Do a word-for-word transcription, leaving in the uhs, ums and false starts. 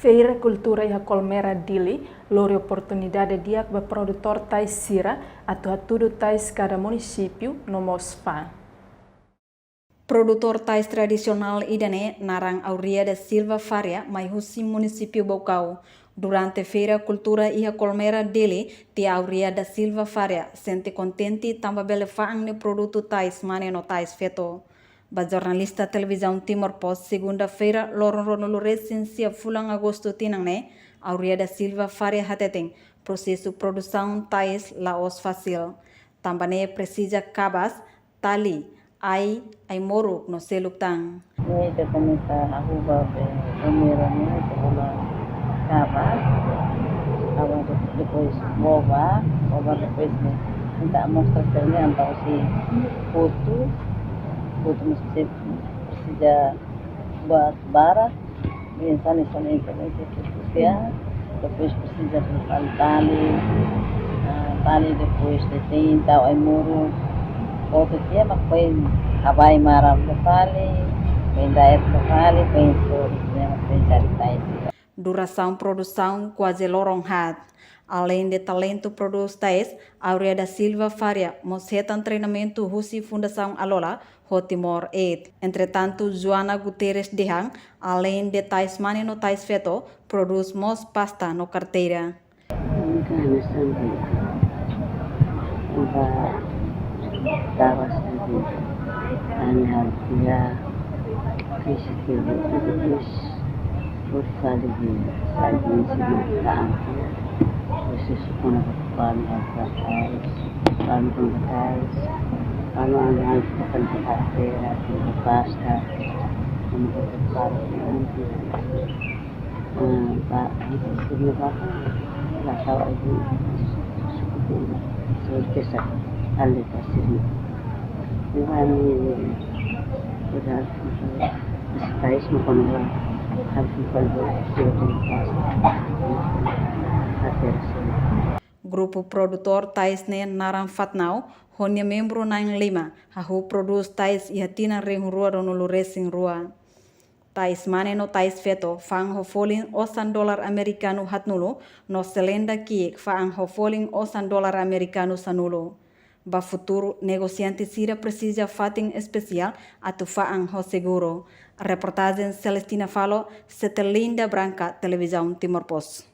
Feira Kultura iha Colmera, Dili, lori oportunidade di'ak ba produtór tais sira atu hatudu tais kada munisípiu no mós fa'an. Produtór tais tradisionál ida-ne'e naran Aurea da Silva Faria, mai husi munisípiu Baucau. Durante Feira Kultura iha Colmera, Dili, tia Aurea da Silva Faria sente kontente tanba bele fa'an nia produtu tais mane no tais feto. Ba jornalista Televizaun Timor Post, segunda-feira, loron ruanulu-resin-sia fulan Agostu tinan ne'e, Aurea da Silva Faria hateten, prosesu produsaun tais la'ós fasil. Tanba ne'e presiza kabas, tali, ai, ai-moruk no seluk tan. Ne'e ita komesa hahú ba be primeira ne'e, ita hola kabas, kabas depois bova, bova depois ne'e ita amostra sira-ne'e entaun sei hotu, hotu mós sei presiza buat barak, entaun ne'e ita hotu tiha, depois presiza fali tali, ah, tali depois de'it tau ai-moruk, hotu tiha mak foin habai maran fali, foin daet fali, foin sorin, foin cari tais. Durasaun produsaun kuaze loron haat. Aleinde talentu produs tais, Aurea da Silva Faria mós hetan treinamentu husi Fundasaun Alola ho Timor Aid. Entretantu, Joana Guterres dehan, aleinde tais mane no tais feto, produz mós pasta no karteira. Nunka hanesan be. Uba tabas be. Ani hal dia kisi ke be. Por fali be. Sai be si ma taan dia. Proses kona ba fali hal ba tais. Fali kona ba tais. Fali ani hal bukan ba karteira, bukan ba pasta. Kona ba fali. Ah, ba, sirna ba, la tahu lagi. Suku tu, so kesa, ale ta sirna. Bukan ni, udah, tais mau kona ba, harus bukan ba, sirna ba, até sirna. Grupu produtór tais ne'e naran Fatnau, ho nia membru na'in lima, hahú produz tais iha tinan rihun rua ruanulu-resin-rua. Tais mane no tais feto fa'an ho folin osan dolar amerikanu haatnulu, no selenda ki'ik fa'an ho folin osan dolar amerikanu sanulu. Ba futuru, negosiante sira presiza fatin espesiál atu fa'an ho seguru. Reportajen Celestina Falo, Cetelinda Branca, Televizaun Timor Post.